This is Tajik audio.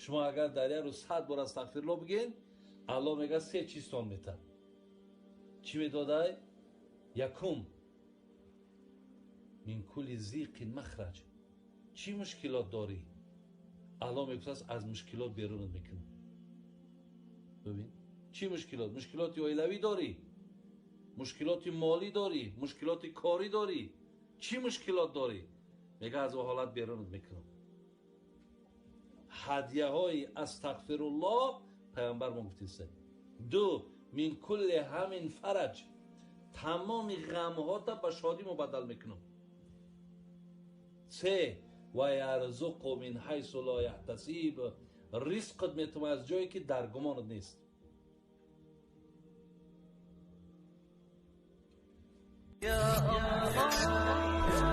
Шумо агар дар як рӯз 100 бор астағфируллоҳ бигӯед, Аллоҳ мегӯяд се чизтон метад. Чӣ медодай? Якум, мин кулли зиқин махраҷ. Чӣ мушкилот дорӣ? Аллоҳ мегӯяд аз мушкилот берунат мекунам. Бибин, чӣ мушкилот? Мушкилоти оилавӣ дорӣ, мушкилоти молӣ дорӣ, мушкилоти корӣ дорӣ, чӣ мушкилот дорӣ? Мегӯяд аз он ҳолат берунат мекунам. Ҳадияҳои астағфируллоҳ пайғамбар мо гуфтааст. Ду, мин кулли ҳамин фараҷ. Тамоми ғамҳота ба шодӣ мубаддал мекунам. Се, ва ярзуқу мин ҳайсу ло яҳтасиб. Ризқат метавонад аз ҷое ки дар гумонат нест. Ya Allah.